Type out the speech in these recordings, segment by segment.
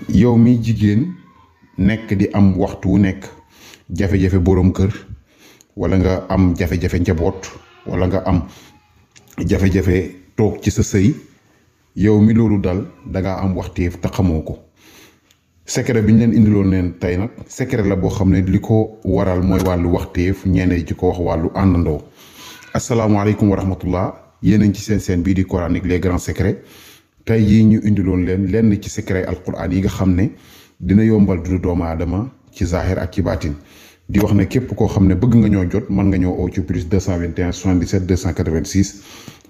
yow mi jigéen nekk di am waxtu wu nekk jafe-jafe boroom kër wala nga am jafe-jafe njaboot wala nga am jafe-jafe toog ci sa sëy yow mi loolu dal dangaa am waxteef te xamoo ko. secret bi ñu leen indiloon leen tey nag secret la boo xam ne li ko waral mooy wàllu waxteef ñeneen ci ko wax wàllu àndandoo. asalaamaaleykum wa rahmatullah yéen a ngi ci seen bii di coranique les grands secrets tey jii ñu indiloon leen lenn ci secret alquran yi nga xam ne dina yombal dundu doomu aadama ci zahir ak ci baatin. di wax ne képp koo xam ne bëgg nga ñoo jot mën nga ñoo oo ci plus 221 77 286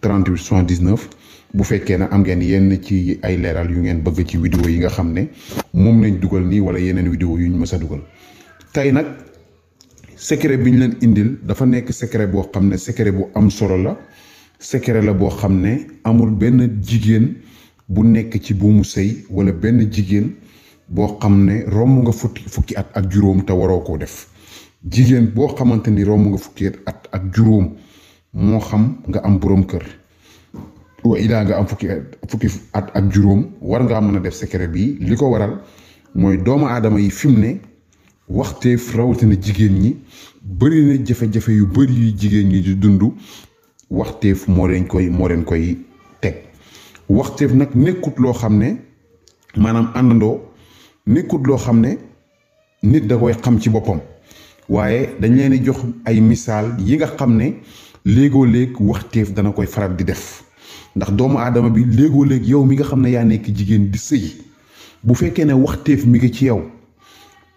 38 79 bu fekkee ne am ngeen yenn ci ay leeral yu ngeen bëgg ci vidéo yi nga xam ne moom lañ dugal nii wala yeneen vidéo yu ñu mës a dugal. tey nag secret bi ñu leen indil dafa nekk secret boo xam ne secret bu am solo la secret la boo xam ne amul benn jigéen bu nekk ci buumu sëy wala benn jigéen boo xam ne romb nga fukki at ak juróom te waroo koo def. jigéen boo xamante ni romb nga fukki at ak juróom moo xam nga am boroom kër wa ilaa nga am fukki at ak juróom war ngaa mën a def secret bi. li ko waral mooy doomu aadama yi fi mu ne waxteef rawatina jigéen ñi bëri na jafe-jafe yu bëri yu jigéen ñi di dund waxteef moo leen koy teg. waxteef nag nekkut loo xam ne maanaam àndandoo nekkut loo xam ne nit da koy xam ci boppam. waaye dañ leen di jox ay misaal yi nga xam ne léegoo léeg waxteef dana koy faral di def ndax doomu aadama bi léegoo léeg yow mi nga xam ne yaa nekk jigéen di sëy bu fekkee ne waxteef mi ngi ci yow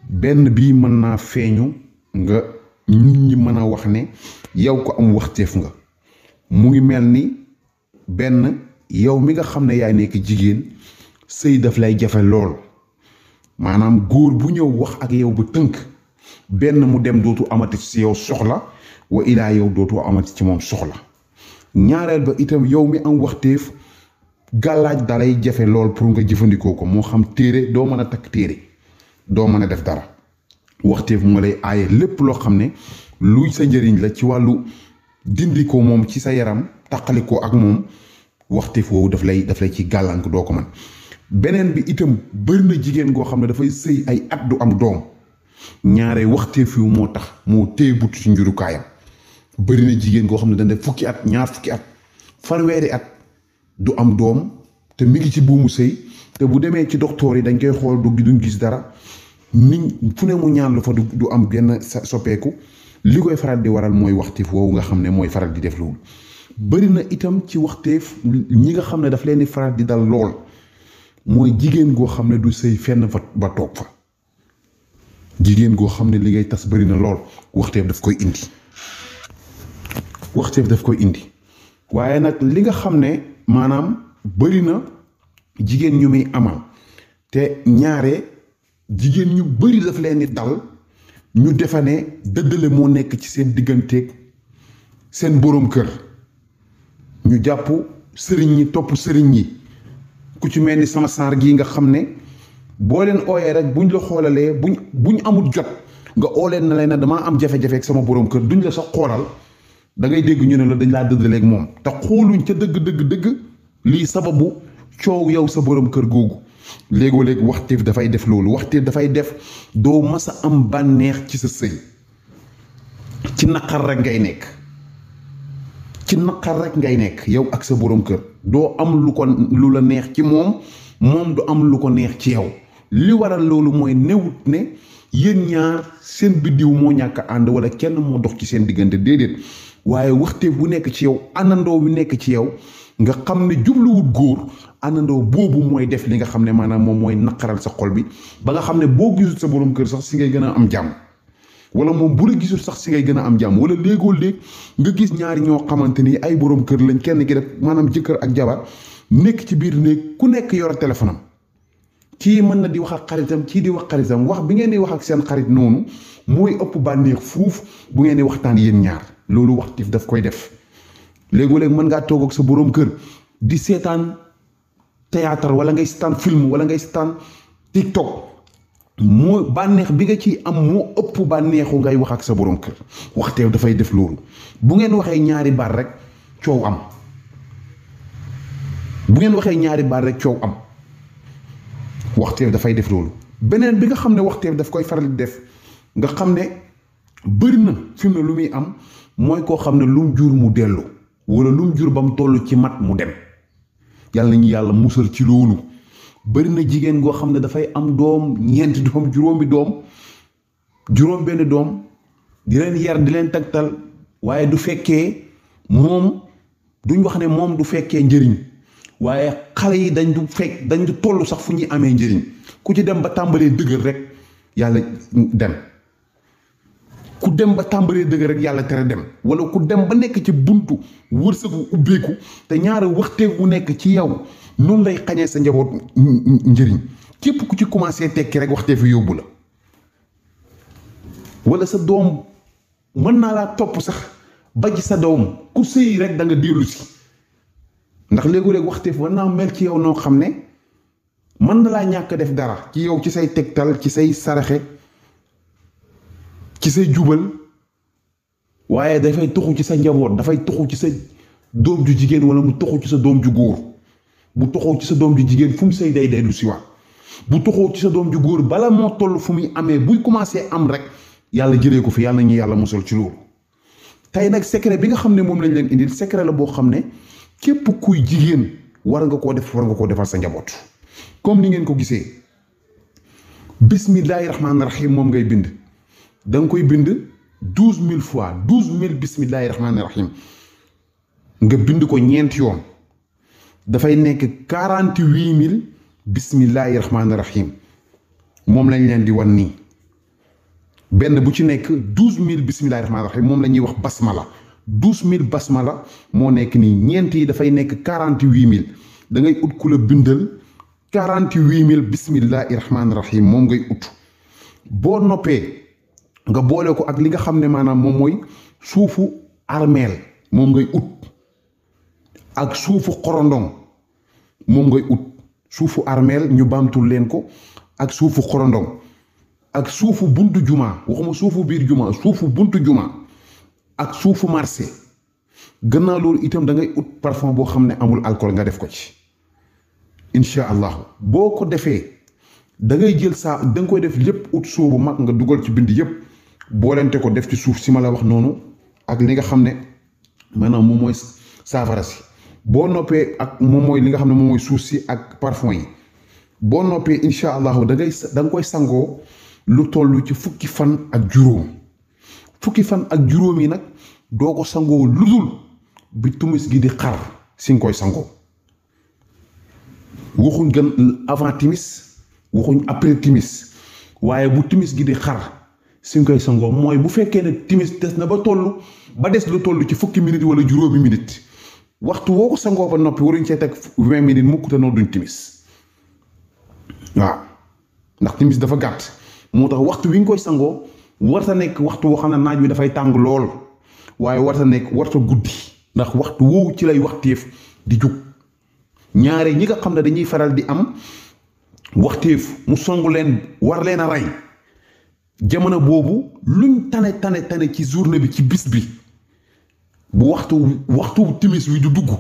benn bii mën naa feeñu nga nit ñi mën a wax ne yow ko am waxteef nga. mu ngi mel ni benn yow mi nga xam ne yaa nekk jigéen sëy daf lay jafe lool maanaam góor bu ñëw wax ak yow ba tënk benn mu dem dootu amati ci yow soxla wa ilaa yow dootu amati ci moom soxla. ñaareel ba itam yow mi am waxteef gàllaaj dalay jafe lool pour nga jëfandikoo ko moo xam téere doo mën a takk téere doo mën a def dara. waxteef moo lay aaye lépp loo xam ne luy sa njëriñ la ci wàllu dindi ko moom ci sa yaram taqali ko ak moom waxteef woowu daf lay ci gàllank doo ko mën. beneen bi itam bëri na jigéen goo xam ne dafay sëy ay at du am doom ñaare waxteef yu moo tax moo téye but ci njurukaayam. bëri na jigéen goo xam ne dañ def fukki at ñaar fukki at fanweeri at du am doom te mi ngi ci buumu sëy te bu demee ci docteur yi dañ koy xool duñ gis dara nit fu ne mu ñaan lu fa du am genn soppeeku. li koy faral di waral mooy waxteef woowu nga xam ne mooy faral di def loolu. bëri na itam ci waxteef ñi nga xam ne daf leen di faral di dal lool mooy jigéen goo xam ne du sëy fenn fa ba toog fa. jigéen goo xam ne li ngay tas bëri na lool waxteef daf koy indi. waaye nag li nga xam ne maanaam bëri na jigéen ñu muy amal te ñaare jigéen ñu bëri daf leen di dal ñu defa ne dëddale moo nekk ci seen digganteeg seen boroom kër. ñu jàpp sëriñ ñi topp sëriñ ñi ku ci mel ni sama saar gii nga xam ne boo leen ooyee rek buñ la xoolalee buñ amul jot nga oo leen na leen damaa am jafe-jafe ak sama boroom kër duñ la sax xoolal da ngay dégg ñu ne la dañ laa dëddaleeg moom te xooluñ ca dëgg lii sababu coow yow sa boroom kër googu. léegoo léeg waxteef dafay def loolu waxteef dafay def doo mas a am bànneex ci sa sëy ci naqar rek ngay nekk yow ak sa boroom kër doo am lu la neex ci moom du am lu ko neex ci yow. li waral loolu mooy newut ne yéen ñaar seen biddiw moo ñàkk a ànd wala kenn moo dox ci seen diggante déedéet waaye waxteef bu nekk ci yow àndandoo bi nekk ci yow nga xam ne jubluwut góor àndandoo boobu mooy def li nga xam ne maanaam moom mooy naqaral sa xol bi ba nga xam ne boo gisul sa boroom kër sax si ngay gën a am jàmm wala moom bu la gisul sax si ngay gën a am jàmm wala léegoo léeg nga gis ñaari ñoo xamante ni ay boroom kër lañ kenn ki def maanaam jëkkër ak jabar nekk ci biir néeg ku nekk yor téléphone am kii mën na di wax ak xaritam kii di wax xaritam wax bi ngeen di wax ak seen xarit noonu mooy ëpp bànneex fuuf bu ngeen di waxtaan yéen ñaar. loolu waxteef daf koy def léegoo-léeg mën ngaa toog ak sa boroom kër di seetaan théâtre wala ngay seetaan film wala ngay seetaan TikTok moo bànneex bi nga ciy am moo ëpp bànneexu ngay wax ak sa boroom kër. waxteef dafay def loolu bu ngeen waxee ñaari baat rek coow am waxteef dafay def loolu. beneen bi nga xam ne waxteef daf koy faral di def nga xam ne bëri na fi mu ne lu muy am mooy koo xam ne lu mu jur mu dellu wala lu mu jur ba mu toll ci mat mu dem. yàlla nañu yàlla musal ci loolu. bëri na jigéen goo xam ne dafay am doom ñeenti doom juróomi doom juróom benn doom di leen yar di leen tagtal waaye du fekkee moom duñ wax ne moom du fekkee njëriñ waaye xale yi dañ du toll sax fu ñuy amee njëriñ ku ci dem ba tàmbalee dëgër rek yàlla dem ku dem ba tàmbalee dëgër rek yàlla tere dem wala ku dem ba nekk ci buntu wërsëgu ubbeeku te ñaari waxteef bu nekk ci yow noonu lay xañee sa njaboot njëriñ képp ku ci commencé tekki rek waxteef yi yóbbu la wala sa doom mën naa laa topp sax ba ci sa doom ku sëy rek da nga dellu si ndax léegi-léeg waxteef war naa mel ci yow noo xam ne mën na laa ñàkk def dara ci yow ci say tegtal ci say saraxe ci say jubal waaye dafay tuxu ci sa njaboot dafay tuxu ci sa doom ju jigéen wala mu tuxu ci sa doom ju góor bu tuxoo ci sa doom ju jigéen fu mu sëy day dellu si waat bu tuxoo ci sa doom ju góor bala moo toll fu muy amee buy commencé am rek yàlla jëlee ko fi yàlla ñu yàlla musal ci loolu. tey nag secret bi nga xam ne moom lañ leen indil secret la boo xam ne képp kuy jigéen war nga koo defal sa njaboot comme ni ngeen ko gisee bismillahi rahmaani rahim moom ngay bind da nga koy bind 12000 fois 12000 bismillahi rahmaani rahim nga bind ko ñeenti yoon dafay nekk 48000 bismillahi rahmaani rahim moom lañ leen di wan nii benn bu ci nekk 12000 bismillahi rahmaani rahim moom la ñuy wax basmala 12000 basmala moo nekk nii ñeent yi dafay nekk 48000 da ngay ut ku la bindal 48000 bismillahi rahmaani rahim moom ngay ut boo noppee nga boole ko ak li nga xam ne maanaam moom mooy suufu armeel moom ngay ut ak suufu xorondong moom ngay ut suufu armeel ñu baamtul leen ko ak suufu xorondong ak suufu buntu juma waxuma suufu biir juma suufu buntu juma ak suufu marché gannaaw loolu itam da ngay ut parfum boo xam ne amul alcool nga def ko ci incha allah boo ko defee da ngay jël saa da nga koy def lépp ut suubu mag nga dugal ci bind yépp boolente ko def ci suuf si ma la wax noonu ak li nga xam ne maanaam moom mooy saafara si boo noppee ak moom mooy li nga xam ne moom mooy suuf si ak parfum yi boo noppee incha allahu da nga koy sangoo lu toll ci fukki fan ak juróom yi nag doo ko sangoo ludul bi timis gi di xar si nga koy sangoo waxuñ gën avant timis waxuñ après timis waaye bu timis gi di xar si nga koy sangoo mooy bu fekkee ne timis des na ba des lu toll ci fukki minutes wala juróomi minutes waxtu woo ko sangoo ba noppi waruñ cee teg 20 minutes mukk te noo duñ timis waaw ndax timis dafa gàtt moo tax waxtu wi nga koy sangoo warta nekk waxtu woo xam ne naaj wi dafay tàng lool waaye warta guddi ndax waxtu woowu ci lay waxteef di jug ñaare ñi nga xam ne dañuy faral di am waxteef mu songu leen war leen a rey jamono boobu luñ tane ci journée bi ci bis bi bu waxtu timis wi du dugg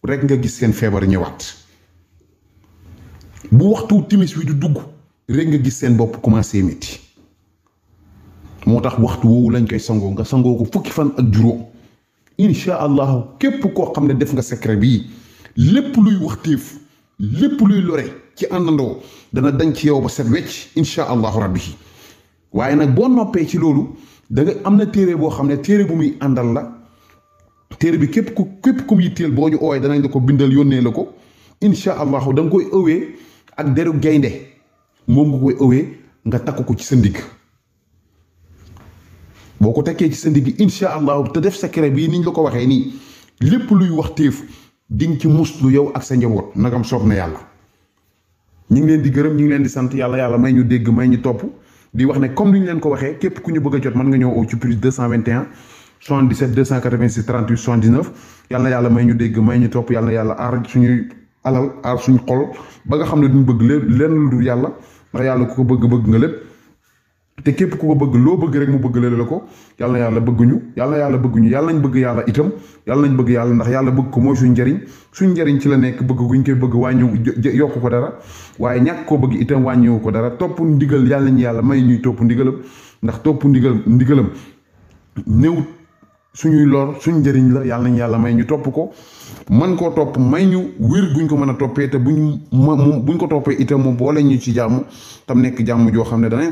rek nga gis seen feebar ñëwaat bu waxtu timis wi du dugg rek nga gis seen bopp commencé métti moo tax waxtu woowu lañ koy sangoo nga sangoo ko fukki fan ak juróom incha allahu képp koo xam ne def nga secret bii lépp luy waxteef lépp luy lore ci àndandoo dana dañ ci yow ba set wecc incha allahu rabbi waaye nag boo noppee ci loolu da nga am na téere boo xam ne téere bu muy àndal la téere bi képp ku muy teel boo ñu ooyee danañ la ko bindal yónnee la ko incha allahu da nga koy ëwee ak deru gaynde moom nga koy ëwee nga takk ko ci sa ndigg boo ko takkee ci sa ndigg incha allahu te def secret bii niñ la ko waxee nii lépp luy waxteef di nga ci muslu yow ak sa njaboot nagam soob na yàlla. ñu ngi leen di gërëm ñu ngi leen di sant yàlla may ñu dégg may ñu topp di wax ne comme ni ñu leen ko waxee képp ku ñu bëgg a jot mën nga ñëw au ci plus 221 77 286 38 79 yàlla may ñu dégg may ñu topp yàlla aar suñuy alal aar suñu xol ba nga xam ne duñ bëgg lenn lu dul yàlla ndax yàlla ku ko bëgg nga lépp te képp ku ko bëgg loo bëgg rek mu bëgg la ko yàlla na yàlla bëgguñu yàlla bëgguñu yàlla nañ bëgg yàlla itam yàlla nañ bëgg yàlla ndax yàlla bëgg ko mooy suñ njëriñ ci la nekk bëgg guñ koy bëgg wàññiwu yokku ko dara waaye ñàkk koo bëgg itam wàññiwu ko dara topp ndigal yàlla ñu yàlla may ñuy topp ndigalam ndax topp ndigalam néew suñuy lor suñ njëriñ la yàlla nañ yàlla may ñu topp ko man koo topp may ñu wér guñ ko mën a toppee te buñ ko toppee itam mu boole ñu ci jàmm tam nekk jàmm joo xam ne danañ